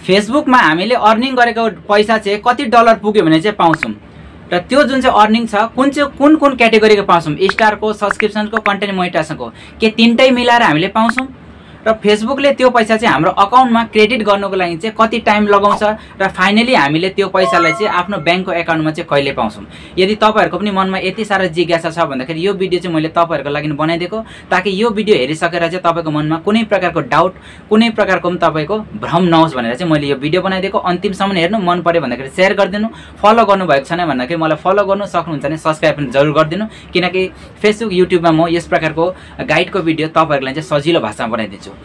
फेसबुकमा हामीले अर्निङ गरेको पैसा चाहिँ कति डलर पुग्यो भने चाहिँ पाउँछौँ र त्यो जुन चाहिँ अर्निङ छ कुन कुन क्याटेगोरीको पाउँछौँ, स्टारको, सब्सक्रिप्सनको, कन्टेन्ट मोनेटाइजेसनको के तीनटै मिलाएर हामीले पाउँछौँ र फेसबुकले त्यो पैसा चाहिँ हाम्रो अकाउन्टमा क्रेडिट गर्नुको लागि चाहिँ कति टाइम लगाउँछ र फाइनली हामीले त्यो पैसालाई चाहिँ आफ्नो ब्याङ्कको एकाउन्टमा चाहिँ कहिले पाउँछौँ। यदि तपाईँहरूको पनि मनमा यति साह्रो जिज्ञासा छ भन्दाखेरि यो भिडियो चाहिँ मैले तपाईँहरूको लागि बनाइदिएको, ताकि यो भिडियो हेरिसकेर चाहिँ तपाईँको मनमा कुनै प्रकारको डाउट, कुनै प्रकारको पनि तपाईँको भ्रम नहोस् भनेर चाहिँ मैले यो भिडियो बनाइदिएको। अन्तिमसम्म हेर्नु, मन पर्यो भन्दाखेरि सेयर गरिदिनु, फलो गर्नुभएको छैन भन्दाखेरि मलाई फलो गर्नु, सक्नुहुन्छ भने सब्सक्राइब पनि जरुर गरिदिनु, किनकि फेसबुक, युट्युबमा म यस प्रकारको गाइडको भिडियो तपाईँहरूलाई चाहिँ सजिलो भाषामा बनाइदिन्छु।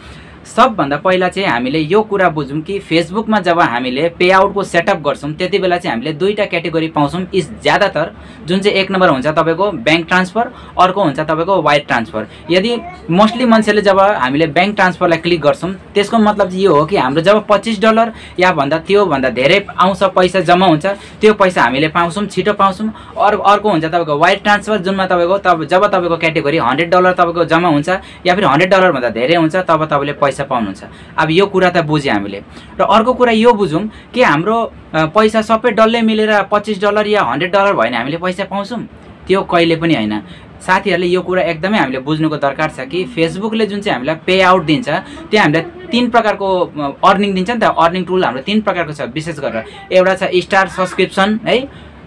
सबभन्दा पहिला चाहिँ हामीले यो कुरा बुझौँ कि फेसबुकमा जब हामीले पे आउटको सेटअप गर्छौँ त्यति बेला चाहिँ हामीले दुईटा क्याटेगोरी पाउँछौँ। ज्यादातर जुन चाहिँ एक नम्बर हुन्छ तपाईँको ब्याङ्क ट्रान्सफर, अर्को हुन्छ तपाईँको वायर ट्रान्सफर। यदि मोस्टली मान्छेले जब हामीले ब्याङ्क ट्रान्सफरलाई क्लिक गर्छौँ त्यसको मतलब चाहिँ यो हो कि हाम्रो जब $25 या त्योभन्दा धेरै आउँछ, पैसा जम्मा हुन्छ, त्यो पैसा हामीले पाउँछौँ, छिटो पाउँछौँ। अर्को हुन्छ तपाईँको वायर ट्रान्सफर, जुनमा तपाईँको जब तपाईँको क्याटेगोरी $100 तपाईँको जम्मा हुन्छ या फिर $100 भन्दा धेरै हुन्छ तब तपाईँले पैसा पाउनुहुन्छ। अब यो कुरा त बुझ्यौँ हामीले। र अर्को कुरा यो बुझौँ कि हाम्रो पैसा सबै डल्लै मिलेर $25 या $100 भयो भने हामीले पैसा पाउँछौँ, त्यो कहिले पनि होइन। साथीहरूले यो कुरा एकदमै हामीले बुझ्नुको दरकार छ कि फेसबुकले जुन चाहिँ हामीलाई पे आउट दिन्छ त्यो हामीलाई तीन प्रकारको अर्निङ दिन्छ नि त। अर्निङ टुल हाम्रो तीन प्रकारको छ विशेष गरेर। एउटा छ स्टार सब्सक्रिप्सन है,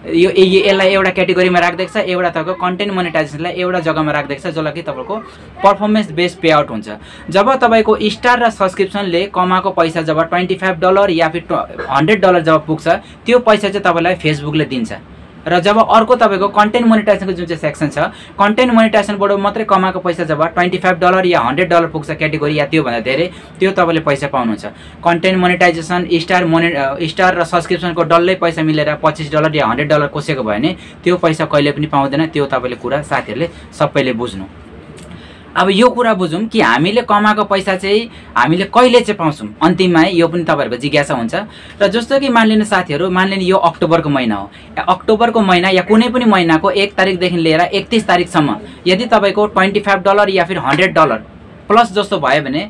यसलाई एउटा क्याटेगोरीमा राखिदिएको छ, एउटा तपाईँको कन्टेन्ट मोनेटाइजेसनलाई एउटा जग्गामा राखिदिएको छ, जसलाई कि तपाईँको पर्फर्मेन्स बेस्ड पे आउट हुन्छ। जब तपाईँको स्टार र सब्सक्रिप्सनले कमाएको पैसा जब $25 या फिर $100 जब पुग्छ त्यो पैसा चाहिँ तपाईँलाई फेसबुकले दिन्छ। र जब अर्को तपाईँको कन्टेन्ट मोनेटाइजेसनको जुन चाहिँ सेक्सन छ, कन्टेन्ट मोनेटाइजेसनबाट मात्रै कमाएको पैसा जब $25 या $100 पुग्छ क्याटेगोरी या त्योभन्दा धेरै, त्यो तपाईँले पैसा पाउनुहुन्छ। कन्टेन्ट मोनेटाइजेसन, स्टार र सब्सक्रिप्सनको डल्लै पैसा मिलेर $25 या $100 कोसेको भयो भने त्यो पैसा कहिले पनि पाउँदैन। त्यो तपाईँले कुरा साथीहरूले सबैले बुझ्नु। अब यो कुरा बुझौँ कि हामीले कमाएको पैसा चाहिँ हामीले कहिले चाहिँ पाउँछौँ अन्तिममा है, यो पनि तपाईँहरूको जिज्ञासा हुन्छ। र जस्तो कि मानिलिनु साथीहरू, मानिलिनु यो अक्टोबरको महिना हो, अक्टोबरको महिना या कुनै पनि महिनाको 1 तारिकदेखि लिएर 31 तारिकसम्म यदि तपाईँको $25 या फिर $100 प्लस जस्तो भयो भने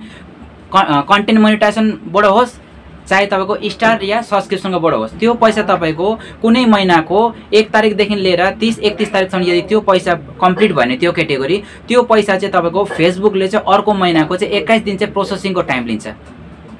कन्टेन्ट मोनेटाइजेसनबाट होस् चाहे तपाईँको स्टार या सब्सक्रिप्सनकोबाट होस्, त्यो पैसा तपाईँको कुनै महिनाको 1 तारिकदेखि लिएर 30-31 तारिकसम्म यदि त्यो पैसा कम्प्लिट भयो भने त्यो क्याटेगोरी, त्यो पैसा चाहिँ तपाईँको फेसबुकले चाहिँ अर्को महिनाको चाहिँ 21 दिन चाहिँ प्रोसेसिङको टाइम लिन्छ।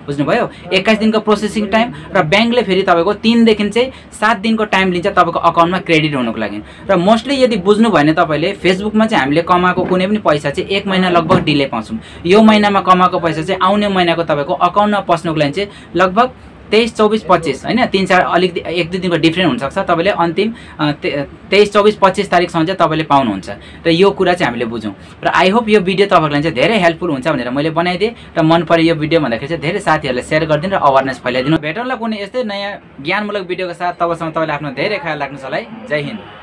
बुझ्नुभयो? 21 दिनको प्रोसेसिङ टाइम र ब्याङ्कले फेरि तपाईँको 3 देखि चाहिँ 7 दिनको टाइम लिन्छ तपाईँको अकाउन्टमा क्रेडिट हुनुको लागि। र मोस्टली यदि बुझ्नु भयो भने तपाईँले फेसबुकमा चाहिँ हामीले कमाएको कुनै पनि पैसा चाहिँ 1 महिना लगभग डिले पाउँछौँ। यो महिनामा कमाएको पैसा चाहिँ आउने महिनाको तपाईँको अकाउन्टमा पस्नुको लागि चाहिँ लगभग 23, 24, 25 होइन, 3-4 अलिकति 1-2 दिनको डिफ्रेन्ट हुनसक्छ। तपाईँले अन्तिम 23, 24, 25 तारिकसम्म चाहिँ तपाईँले पाउनुहुन्छ। र यो कुरा चाहिँ हामीले बुझौँ। र आई होप यो भिडियो तपाईँहरूलाई चाहिँ धेरै हेल्पफुल हुन्छ भनेर मैले बनाइदिएँ। र मन पर्यो यो भिडियो भन्दाखेरि चाहिँ धेरै साथीहरूले सेयर गरिदिनु र अवेरनेस फैलाइदिनु। भेटौँला कुनै यस्तै नयाँ ज्ञानमूलक भिडियोको साथ। तबसम्म तपाईँले आफ्नो धेरै ख्याल राख्नुहोस् होला है। जय हिन्द।